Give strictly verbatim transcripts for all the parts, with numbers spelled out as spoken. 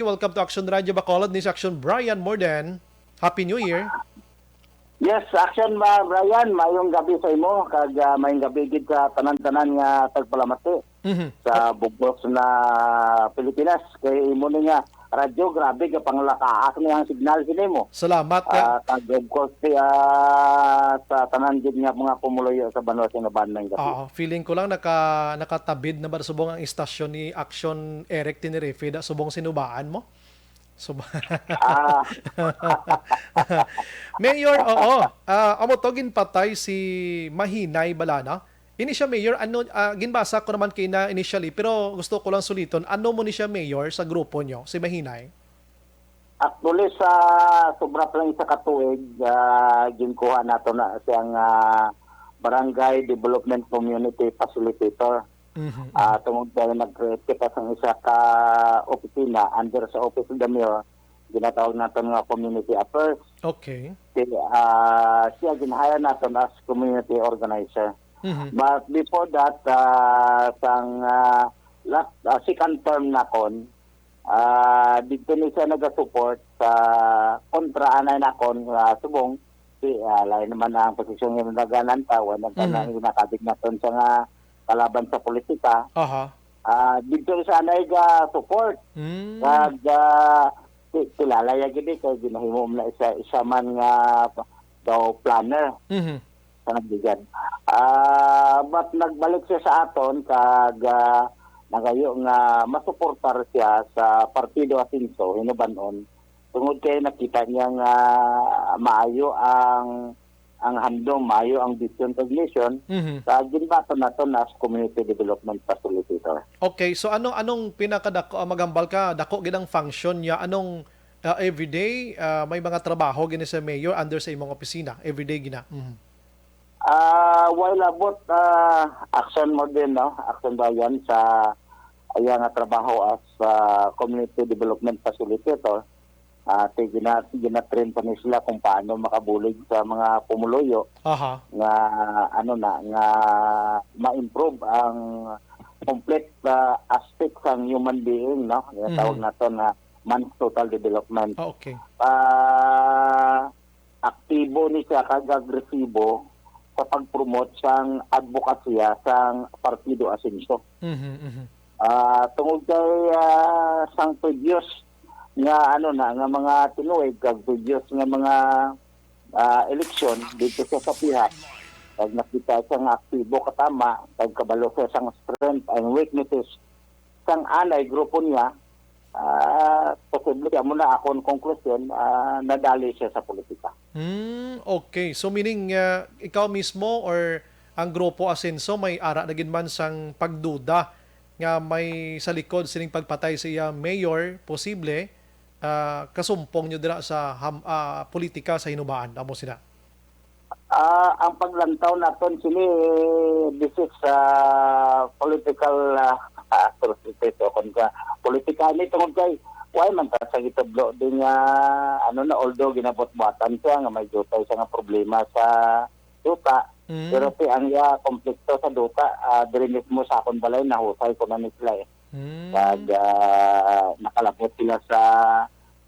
Welcome to Action Radio Bacolod. Ni si Action Brian Morden. Happy New Year. Yes, Action, uh, Brian, mayong gabi sa imo, kag, uh, mayong gabi gid sa tanan-tanan nga tagpalamati Mhm. sa bugos na Pilipinas. Kay imo ni nga radyo, grabe ka panglakaak ni ang signal sini mo. Salamat, Ah, kag of course, ah, sa tanan gid nga mga pumuluyo sa banwa sa Naban, mayong gabi. Oo, feeling ko lang naka-, nakatabid na ba subong ang istasyon ni Action Eric Tenerife da subong sinubaan mo? So, Ah. Mayor, oo. Ah, amo to, ginpatay si Mahinay Balana. Ini siya, Mayor, ano, ah, ginbasa ko naman kay na initially, pero gusto ko lang suliton, ano mo ni siya, Mayor, sa grupo nyo, si Mahinay? Actually, sa sobra pa lang isa ka tuig, ah, ginkuha nato na siyang, ah, Barangay Development Community Facilitator. Mhm, Ah, mhm. tungod kay nag-create kita sang isa ka opisina under sa Office of the Mayor, ginatawag naton nga Community Affairs. Okay. Si, ah, siya gin-hire naton as community organizer. Mhm. But before that, ah, sang, ah, last, ah, second term nakon, ah, didto ni siya nagasupport sa kontra anay nakon nga subong si, ah, lain naman ang posisyon nga naganan ta, wala ka na Mhm. ginakabig naton sa nga kalaban sa politika. Aha. Ah, didto siya nag, ah, support. Mm. Kag, ah, ki-, kilala ya gid eh, kay ginahimo man na isa, isa man nga daw planner Mhm. sa nagligad. Ah, but nagbalik siya sa aton kag, ah, nagayo nga masuportar siya sa Partido Asenso, hinubanon. Tungod kay nakita niya nga maayo ang, ang handom, maayo ang vision kag mission, Mhm. sa ginbaton nato na as community development facilitator. Okay, so ano, anong pinakadako, ah, maghambal ka, dako gid ang function niya? Anong, ah, everyday, ah, may mga trabaho gini sa mayor under sa imong opisina? Everyday gina. Mhm. Ah, while about, ah, Action mo din, no? Action ba yan sa iya nga trabaho as, ah, community development facilitator? Ah, ti-, gina-, gina-train pa ni sila kung paano makabulig sa mga pumuluyo Aha. nga, ano na, nga ma-improve ang complete, ah, aspect sang human being, no? Nga tawag Mhm. nato nga man's total development. Ah, okay. Ah, aktibo ni siya kag agresibo sa pag-promote sang adbokasya sang Partido Asenso. Mhm, mhm. Ah, tungod kay, ah, sang previous nga, ano na, nga mga tinuig kag previous nga mga, ah, eleksyon dito siya sa pihak, kag nakita siya nga aktibo katama, kag kabalo siya sang strength and weaknesses sang anay grupo niya, ah, posible, amo na akon konklusyon, ah, nadali siya sa politika. Hmm, okay. So, meaning, ah, ikaw mismo or ang grupo Asenso may ara na gid man sang pagduda nga may sa likod sining pagpatay sa iya mayor, posible, ah, kasumpong nyo dira sa ham-, ah, politika sa Hinubaan, amo sina? Ah, ang paglantaw naton sini, this is, ah, political, ah, atrocities o kon ka politika ni tungod kay why man ta sa gitudlo din nga, ano na, although ginabot-buatan siya nga may jutay siya nga problema sa duta, Mm. pero ti ang iya konflikto sa duta, ah, diri mismo sa akon balay nahusay ko na ni sila eh. Mm. Pag, ah, nakalabot sila sa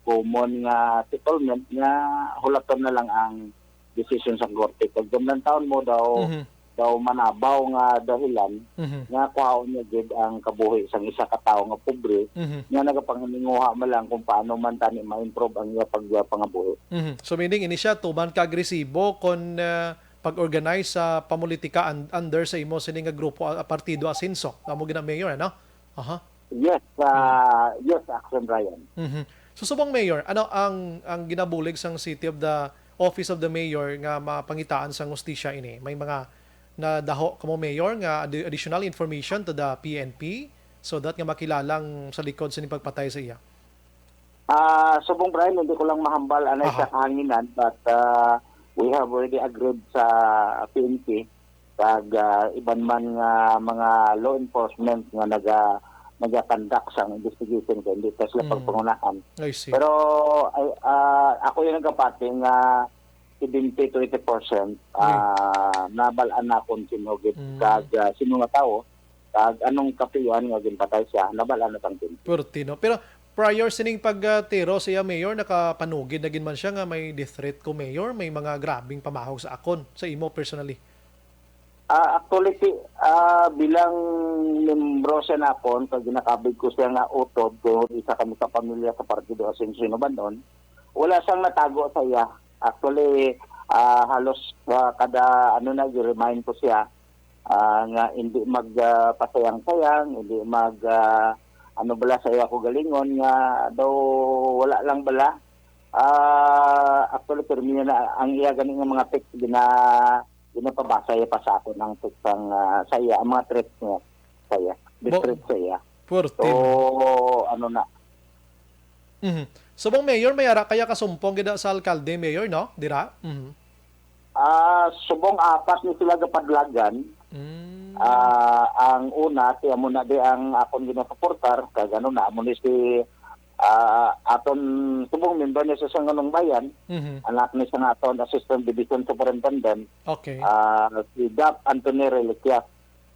common nga settlement nga hulaton na lang ang desisyon sa korte. Pag damnang taon mo daw, Mhm. daw manabaw nga dahilan Mhm. nga kuhaon niya gid ang kabuhi sang isa ka tawo nga pobre Mhm. nga nagapanganinguha man lang kung paano man tani ma-improve ang iya pag-, pangabuhi. Mhm. So, meaning, ini siya tuman ka agresibo kon, ah, pag-organize sa pamulitika un-, under sa imo sini nga grupo, ah, partido Asenso. Amo gina mayor, ano? Aha. Yes, ah, yes, Action Brian. Mhm. So, subong mayor, ano ang, ang ginabulig sang City of the, Office of the Mayor nga mapangitaan sang hustisya ini? May mga nadaho kamo, Mayor, nga addi-, additional information to the P N P so that nga makilalang sa likod sa pagpatay sa iya? Ah, subong, Brian, hindi ko lang mahambal anay Aha. sa kahanginan, but, ah, we have already agreed sa P N P kag, ah, iban man nga mga law enforcement nga naga-, naga-conduct sang investigation kay hindi pa sila Mm. pagpangunahan. I see. Pero, ay, ah, ako yung nagkapati nga seventy to eighty percent, Mm. ah, nabal-an na kung sino gid Mm. kag, ah, sino nga tawo, kag anong kapiuan nga ginpatay siya, nabal-an na sang P N P. Purti, no? Pero Prior sining pagtiro sa iya, Mayor, nakapanugid na gid man siya nga may death threat ko, Mayor, may mga grabing pamahog sa akon, sa imo personally. Ah, actually, ti, ah, bilang membro siya nakon, kag ginakabig ko siya nga utod, kung isa kami ka pamilya sa Partido Ascension Banon, wala siyang natago sa iya. Actually, ah, halos, ah, kada ano na, gi-remind ko siya, ah, nga hindi mag, ah, pasayang-sayang, hindi mag, ah, ano bala sa iya ko galingon, nga daw wala lang bala. Ah, actually, pirmi na ang iya gani nga mga text, gina-, ginapabasa iya pa sa akon ang text ang, ah, sa iya, ang mga threats niya sa iya. Di Bo- threats sa iya. Purti. So, ano na. Mhm. Subong, Mayor, may ara kaya kasumpong gid sa alkalde, Mayor, no? Dira? Mhm. Ah, subong apat ni sila gapadlagan. Mm. Ah, ang una, ti amo na di ang akon ginasuportar, kag ano na, amo ni si, ah, aton subong member ni sa Sanganong Bayan, Mhm. anak ni sa aton Assistant Division Superintendent, Okay. ah, si Doc Anthony Reliquia.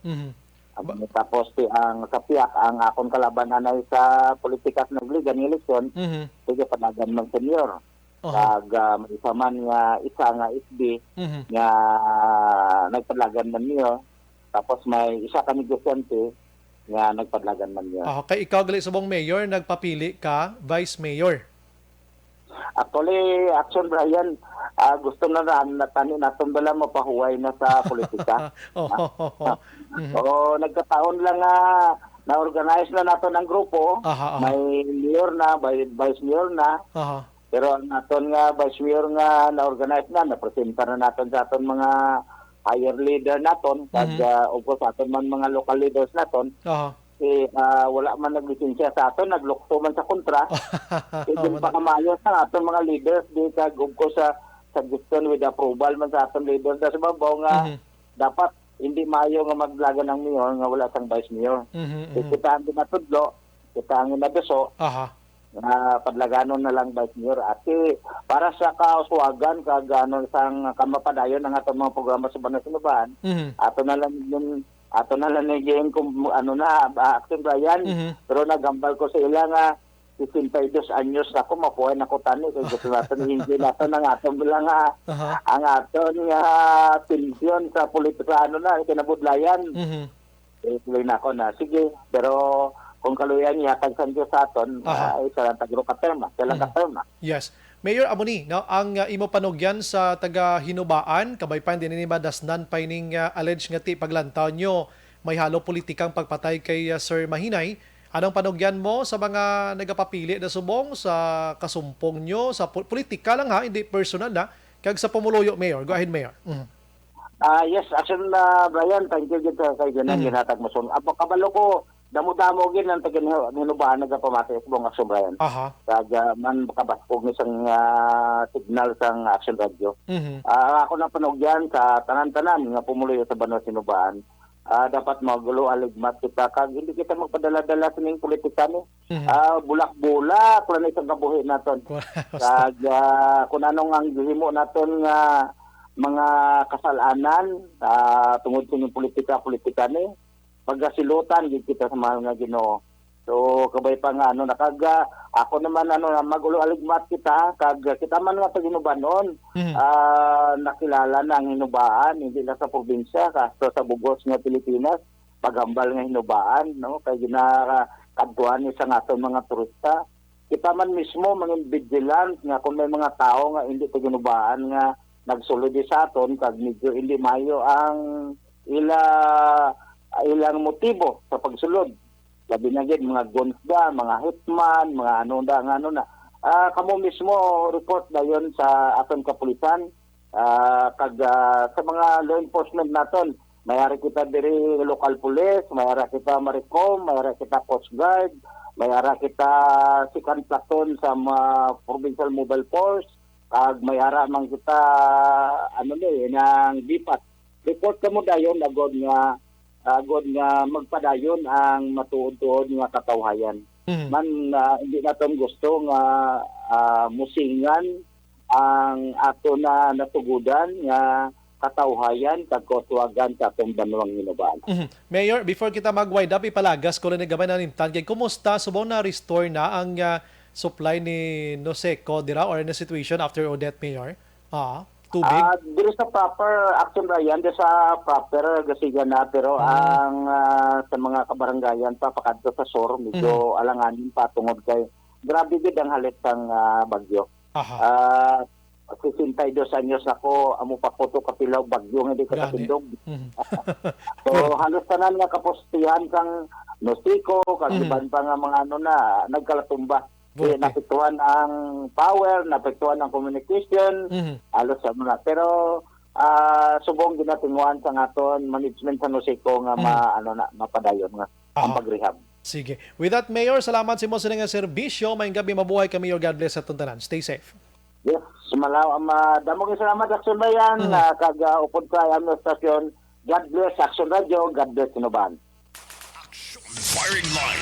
Mhm. Amo ni, tapos ti ang sa piyak, ang akon kalaban anay sa politika sa nagligan nga eleksyon, Mhm. sige, panagan man senior. Aha. Kag, ah, may isa man nga, isa nga S B Mhm. nga nagpadlagan man niyo. Tapos may isa ka negosyante nga nagpadlagan man niyo. Ah, kay ikaw gali subong, Mayor, nagpapili ka Vice Mayor. Actually, Action Brian, ah, gusto na na, na tani naton bala mapahuway na sa politika. Oh. Mhm. Oo, nagkataon lang nga na-organize na naton ang grupo. Aha, aha. May mayor na, may vice mayor na. Aha. Pero ang naton nga vice mayor nga na-organize na, napresenta na naton sa aton mga higher leader naton, kag, Mhm. ah, of course, aton man mga local leaders naton. Aha. Si, ah, wala man naglisensya sa aton, naglukso man sa kontra. Oh, Even wala. pa kamayo sa aton mga leaders, di kag of course sa suggestion with approval man sa aton leader na sa babaw nga Mhm. dapat hindi maayo nga maglagan ang mayor nga wala sang vice mayor. Mhm, So, mhm. kita ang ginatudlo, kita ang ginaduso, Aha. nga padlaganon na lang vice mayor. Ati, para sa kauswagan, kag ano, sang kamapadayon ang atong mga programa sa Banwa Sinubaan, Mhm. ato na lang yun, ato na lang yung kung ano na, ah, Action Brian. Mhm. Pero nagambal ko sa ila nga, sesenta y dos anyos na ako, mapuhay na ko tani, kay gusto naton i-enjoy naton ang aton lang nga, Aha. ang aton nga pensyon sa politika, ano na, kinabudlayan. Mhm. Eh, tuloy na ako na, sige, pero kung kaluyan niya, tagsan Diyos sa aton, Aha. ay, isa lang tagro ka terma, isa lang ka Mhm. terma. Yes. Mayor, amo ni, no, ang, uh, imo panugyan sa taga Hinubaan, kabay pa hindi ni madasnan pa ining, uh, alleged nga ti paglantaw nyo, may halo politikang pagpatay kay, uh, Sir Mahinay. Anong panugyan mo sa mga nagapapili na subong sa kasumpong nyo, sa po-, politika lang ha, hindi personal na, kag sa pumuluyo, Mayor? Go ahead, Mayor. Mhm. Ah, yes, Action, ah, Brian, thank you gid sa kay ganang Mhm. ginhatag mo. So, abo, kabalo ko, damo-damo gid ang taga Hinu-, Hinubaan nagapamati sa mong Action, Brian. Aha. Kag, ah, man makabaskog ni sang, ah, signal sang Action Radio. Mhm. Ah, ako na panugyan sa tanan-tanan nga pumuluyo sa Banwa Sinubaan. Ah, dapat magulo aligmat kita kag hindi kita magpadala-dala sining politika ni. Mhm. Ah, bulak-bulak lang isang kabuhi naton. Basta. Kag, ah, kung anong ang gihimo naton nga mga kasalanan, ah, tungod sa inyong politika, politika ni, pagasilutan gid kita sa mahal nga Ginoo. So, kabay pa nga, ano, nakaga, ako naman, ano, na magulo aligmat kita, kag kita man nga taga Hinubanon, Mhm. ah, nakilala na ang Hinubaan, hindi lang sa probinsya, hasta sa bugos nga Pilipinas, paghambal nga Hinubaan, no? Kay ginakadtuan ni sa aton mga turista. Kita man mismo, mangin vigilant nga kung may mga tawo nga hindi taga Hinubaan nga nagsulod sa aton, kag medyo hindi maayo ang ila, ilang motibo sa pagsulod. Labi na gid, mga goons da, mga hitman, mga ano da, nga ano na. Ah, kamo mismo, report dayon sa aton kapulisan, ah, kag, ah, sa mga law enforcement naton. May ara kita diri local police, may ara kita Maricom, may ara kita Coast Guard, may ara kita second platoon sa mga Provincial Mobile Force, kag may ara man kita, ano ni, nang DPAT. Report kamo dayon, agod nga, agod nga magpadayon ang matuod-tuod nga katawhayan. Mhm. Man, ah, hindi naton gusto nga, ah, musingan ang ato na natugudan nga katawhayan kag kauswagan sa atong banwang Hinoban. Mhm. Mayor, before kita mag-wind up, ipalagas ko lang ni gamay na nimtan kay kumusta, subong na-restore na ang, ah, supply ni Noseco dira, or na situation after Odette, Mayor? Ah, tubig? Ah, diri sa proper, Action Ryan, diri sa proper Gasigan na, pero Hmm. ang, ah, sa mga kabarangayan pa, pakadto sa sur, medyo Mhm. alanganin pa tungod kay grabe gid ang halit sang, ah, bagyo. Aha. Ah, sesenta y dos anyos na ko, amo pa ko to kapilaw bagyo nga di Gani. Katindog. Mhm. So, halos tanan nga kapostihan sang Noseco, kag Mhm. iban pa nga mga ano na, nagkalatumba. Eh, Okay. Naapektuhan ang power, naapektuhan ang communication, Mhm. halos sa mga. Pero, ah, subong ginatinguhan sa aton management sa Noseco nga ma-, Mhm. ano na, mapadayon nga ang Aha. pag-rehab. Sige. With that, Mayor, salamat sa imo sini nga serbisyo. Maayong gabi, mabuhay ka, Mayor. God bless sa atong tanan. Stay safe. Yes, malaw ang, ah, damo nga salamat, Action Bayan, Mhm. ah, kag, ah, upod sa among stasyon. God bless, Action Radio. God bless, Hinoban. Action Firing Line.